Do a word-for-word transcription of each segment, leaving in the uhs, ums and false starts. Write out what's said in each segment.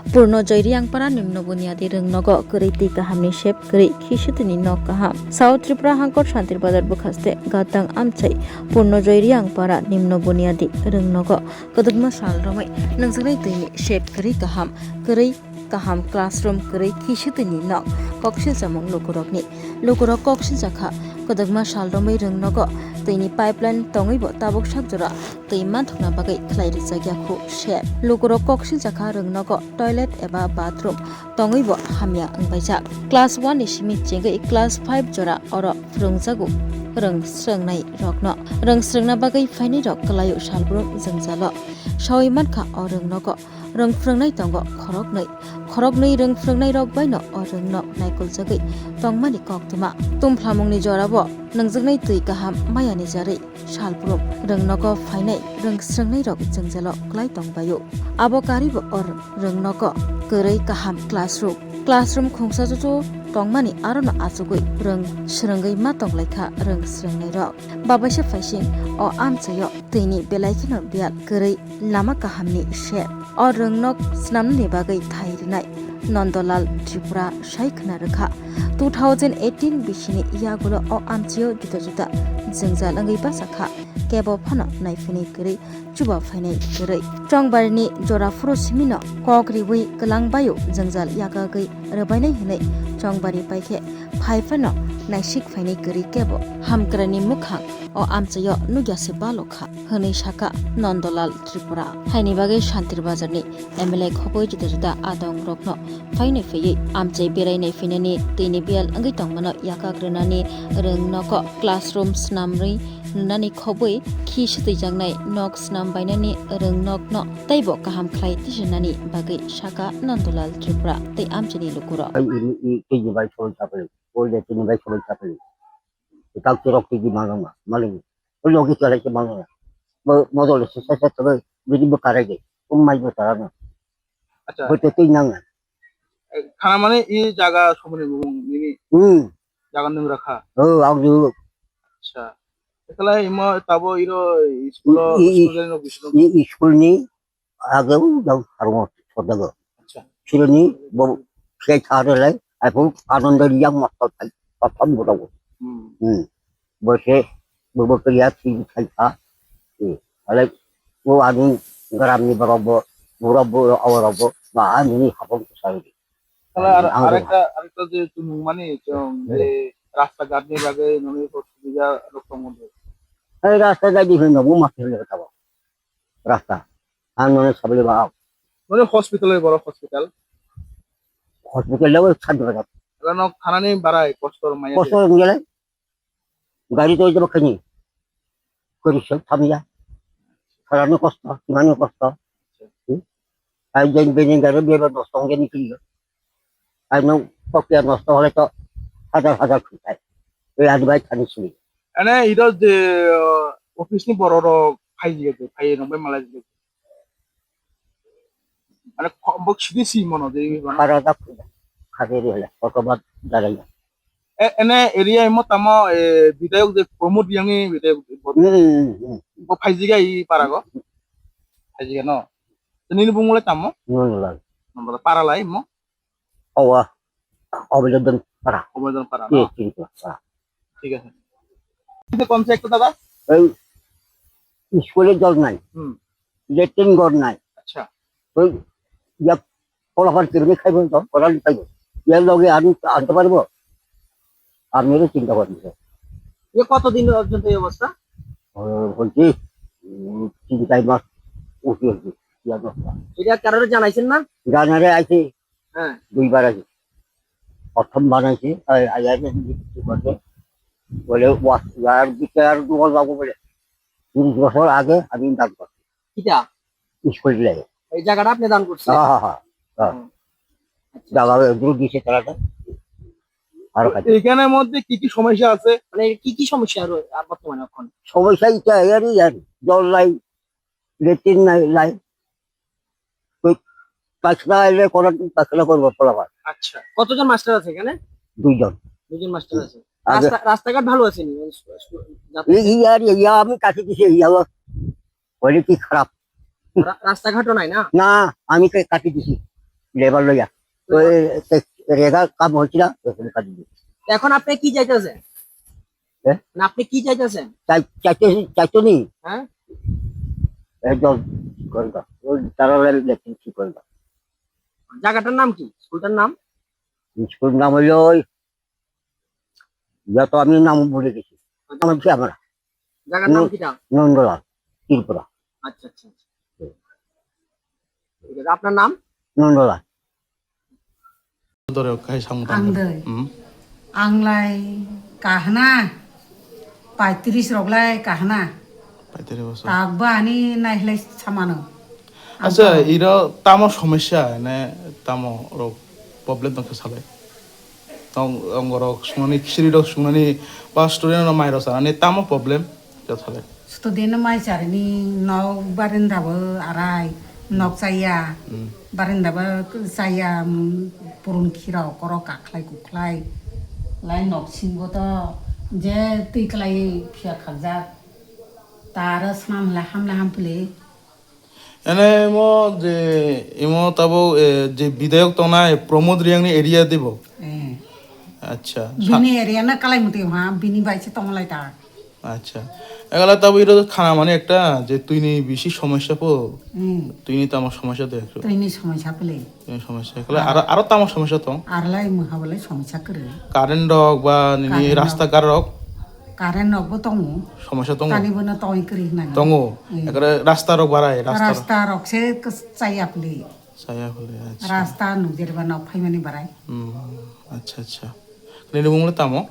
Purnojoy Riyangpara Nimno Bunyadi rwngnogo kwrwi twi kahamni sep kwrwi, khisitini nok kaham. South Tripura hangkor Shantir Bazar bwkhaste gatang amchai Purnojoy Riyangpara Nimno Bunyadi rwngnogo kwdwkma sal romwi nangjaknai twini sep kwrwi kaham, kwrwi kaham classroom kwrwi khisitini nok koksil chamung lukurokni. Lukurok koksil jakha kwdwkma sal romwi rwngnogo twini pipeline tongwibo tabuk sak jora twi manthokna bagwi khlai rijak ya khu sep. Lukurok koksil jakha rwngnogo toilet eba bathroom tongwibo hamya wngbaijak. Class one ni simi chengwi class five jora oro phrwngjago rwng srwngnai rokno. Rwng srwngna bagwi phainai rok kwlaio salbrum jwngjalo. Sawi mankha o rwngnogo rwng phrwngnai tongo khoroknwi. Khoroknwi rwng phrwngnai rok baino o rwngno naikoljagwi tongmani koktwma. Tumphlamungni jorao nangjaknai twi kaham maya ni jarwi salbrum rwngnogo phainai rwng srwngnairok jwngjalo klai tongbaio. Abo karibo o rwngnogo kwrwi kaham classroom. Classroom khungsa chuchu tongmani arono achugwi rwng srwngwi ma tonglaikha rwng srwngnairok. Babaisa phaising o amchaio twini belai kheno biyal kwrwi lama kahamni sep. O rwngnok snamnani bagwi thai rwnai Nandalal Tripura sai khna rwkha. Two thousand eighteen bisini yagulo o amchaio juda juda jwngjal wngwi bachakha, kebo phano naiphainai kwrwi, chuba phainai kwrwi. Chongbarini jora phuru simino kok riwi kwlang baio jwngjal yakagwi rwbainai hwnwi Chongbari paikhe phai phano naisik phainai kwrwi kebo hamkrani mwkhang o amchaio nukya se balokha, hwnwi sakha Nandalal Tripura. Haini bagwi Shantir Bazarni M L A khobwi juda juda adongrokno phainai phaiwi amchai berainai phainani twini biyal wngwi tongmano yakak rwnani rwngnogo classroom snamwi rwnani khobwi khi swtwijaknai nok snam bainani rwngnokno teibo kaham khlai tisirnani bagwi sakha Nandalal Tripura tei amchaini lukurok. Ai ini i tini bai soi sapri, oi de tini bai soi sapri. Kau chirok tigi mangama, maling. Oi logi chalai ke mangama. Mo modol se se se se bidi bo karai de. Um mai bo tarana. Acha. Bo te tui nang. Eh, khana mane i jaga somoni bubung nini. Hmm. Jaga nung rakha. Oh, ang ju. Acha. Ekala imo tabo iro school, I- i- school ni nok bisingo. I school ni age u jang harmo sodago. Acha. Sironi bo khai thare lai, ai phu ananda riyang masal thai, patham bodago. Hmm. Hmm. Bo se, bo bo kriya si khai tha. Hmm. Ale bo ani garam ni borok bo, borok bo, awarok bo, ba ani ni hapong ko sai. Kala ar-, ang arekta, arekta je chumung mani chong, hmm, je rasta ghat ni bagwi noni osubida rok tongo de. Ei rasta ghat ni hwnwi bo ma thile ka ba. Rasta. Ang noni sabile ba. Noni hospital oi borok hospital. Hospital level sat dora. Ela nok thanani barai kosto maya. Kosto ngele. Gari to jaba khani. Kori sel thamya. Kharani kosto, mani kosto. Hmm? Ai jen bini gari beba dos tong gani kiri. Ai no kokya nosto hole to hajar hajar khutai. Ei ani bai thani sini. Ane iro je, uh, office ni borok rok phai je, phai nong bai malai je. Mane ko-, bok sidi si mono de, mane. Khara da khara. Khare ri hole, kotoba darai. E, ene area imo tamo, e, bidayok je Pramod Reang ni bidayok bo, hmm, hmm, hmm, bo phaijiga i para go. Phaijiga no. Nini bumung le tamo? Nunulal. Nombor para lai mo? Awa. Obeledon para. Obeledon para, eh, no? Chini para. Thik ase. Kisa kom se ekta dada? Ei, school-e jol nai. Hmm. Latrine ghor nai. Acha. Oi, yak polapar kemne khaibo to, koran khaibo. Yar loge ani anto paribo. Apni to chinta goron. Ye koto din porjonto ei obostha? O, bolchi, mm, tin char mas uthi hoyche. Yar obostha. Eta karore janaichen na? Janare aise. Hya. Duibar aise. Prothom banaise, ai, ai, ai, bole, wa-, yar bichar dugal babu bole. Tiris bochor age ami dan korchi. Kisa? School le. Ei jagata apni dan korchi? Ha, ha, ha, ha. Hmm. Acha. Jaga duru dise tara ta. Aro kaise. এখানের মধ্যে কি কি সমস্যা আছে? মানে কি কি সমস্যা রয়ে আর বর্তমানে এখন? Somossa eta yar, yar, jol nai, latrine nai, nai. Tui paisana aile kono paisana korbo polapar. আচ্ছা, কতজন মাস্টার আছে এখানে? Duijon. দুজন মাস্টার আছে। আগে রাস্তা, রাস্তাঘাট ভালো আছে নি? মানে স্কু-, স্কু-, যাতায়াত? Ei, ei, yar, ei, yar, ami kati dise, ei, yar. Quality kharap. রা-, রাস্তাঘাটও নাই না? Na, ami ke-, kati dise. Labour লইয়া। ওই, তে, রেগা কাম হচ্ছে না, ওখানে কাজ দিই। এখন আপনি কি চাইতেছেন? হ্যাঁ? না, আপনি কি চাইতেছেন? চাই-, চাইতে-, চাইতে নি? হ্যাঁ? এই জল কি করবা? ওই তারা লেট্রিন কি করবা? জায়গাটার নাম কি? স্কুলটার নাম? স্কুল নাম হইলো ওই, যত আমি নাম ভুলে গেছি। নাম হচ্ছে আমার জায়গার নাম ন-, কিটা? নন্দলাল, ত্রিপুরা। আচ্ছা, আচ্ছা, আচ্ছা। ঠিক আছে, আপনার নাম? Nandalal. Dore kai samung tang. Ang doi. Hmm. Ang lai kahna, paitris rok lai kahna. Paitris bosor. Tak ba ani nai hlai samano. Acha, iro tamo somosya, ene tamo rok problem tong khe salai. Tong, ongorok sunani, khichiri rok sunani, ba student rok mai rok sanani, tamo problem? Jotholai. Student mai charini nok barinda bo arai, nok chaya. Hmm. Barinda bo chaya, um, purun khirok, korok kakhlai kukhlai. Lai nok singo to je twi klai phiya khakjak. Taro swnam la hamla hampli. Ene imo je, imo tabo, eh, je bidayok tongnai Pramod Reang ni area dibo? Eh. Acha. Bini area na kalai muti ha, bini bai se tonglai ta. Acha. Egala tabo iro khana mani ekta je twini bisi somosya po. Hmm. Twini tamo somosya de ekro. Twini somosya pele. Twini somosya. Egala aro, aro tamo somosya tong. Arlai muha bole somosya kre. Current rok ba nini rasta gar rok. Current rok bo tongo. Somosya tongo? Tani bono tongwi kwrwi hinani. Tongo? Hmm. Ekre rasta rok barai, rasta rok. Rasta rok se kos-, chaya pli. Chaya pli, acha. Rasta nukjeriba nok phaimani barai. Hmm, acha, acha. Nini bumung le tamo?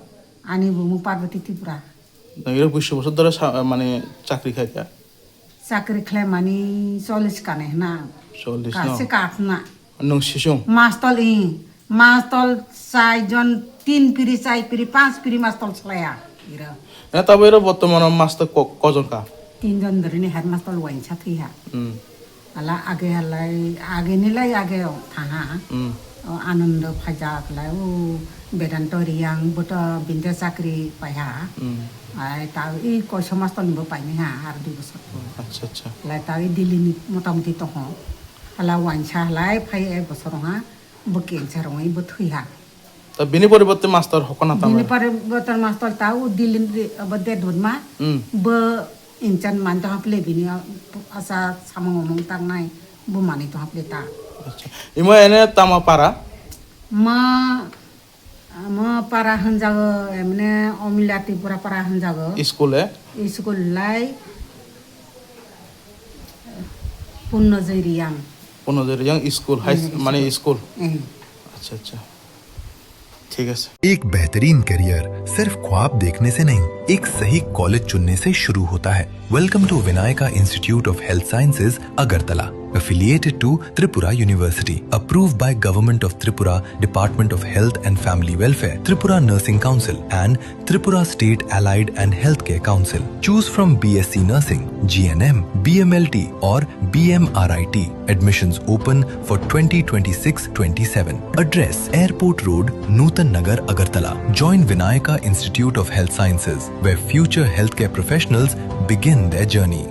Ani bumung Parvati Tripura. Nang iro buisu bosor dore sa-, mane chakri khai kha? Chakri khlai mani chollish kane hna. Chollish no? Kase kak na. Nwng sisung? Mastol i, mastol chai jon, tin piri, chai piri, panch piri mastol salaya iro. Na tabo iro bortomano mastol ko-, kojon ka? Tin jon dori ni head mastol wainsa thwi ha. Hmm. Ala age halai, age ni lai age o tha ha. Hmm. O Anando phaijak lai, o Vedanto Riyang, boto binde chakri pai ha. Hmm. Ai ta i koiso mastol ni bo pai ni ha, ar dui bosor po. Acha, acha. Lai ta i Delhi ni motamuti tong ho. Hala wainsa halai phai ek bosor ha. Bo cancer wngwi bo thwi ha. Ta bini poriborte master hokna tamo? Bini poriborte master ta o Delhi ni abo Dedwatma. Hmm. Bo inchan man tong haple bini asa samung omung tangnai bo manwi tong haple ta. Acha. Imo ene tamo para? Ma, ma para hanjago emne Omila Tripura para hanjago. School e? School lai Punno Joy Riyang. Punno Joy Riyang school, high, eh, mane school. Eh. Acha, acha. Thik ase. एक बेहतरीन करियर सिर्फ ख्वाब देखने से नहीं, एक सही कॉलेज चुनने से शुरू होता है। Welcome to Vinayaka Institute of Health Sciences, Agartala, affiliated to Tripura University, approved by Government of Tripura, Department of Health and Family Welfare, Tripura Nursing Council, and Tripura State Allied and Healthcare Council. Choose from B S C Nursing, G N M, B M L T, or B M R I T. Admissions open for twenty twenty-six twenty-seven. Address: Airport Road, Nutan Nagar, Agartala. Join Vinayaka Institute of Health Sciences, where future healthcare professionals begin their journey.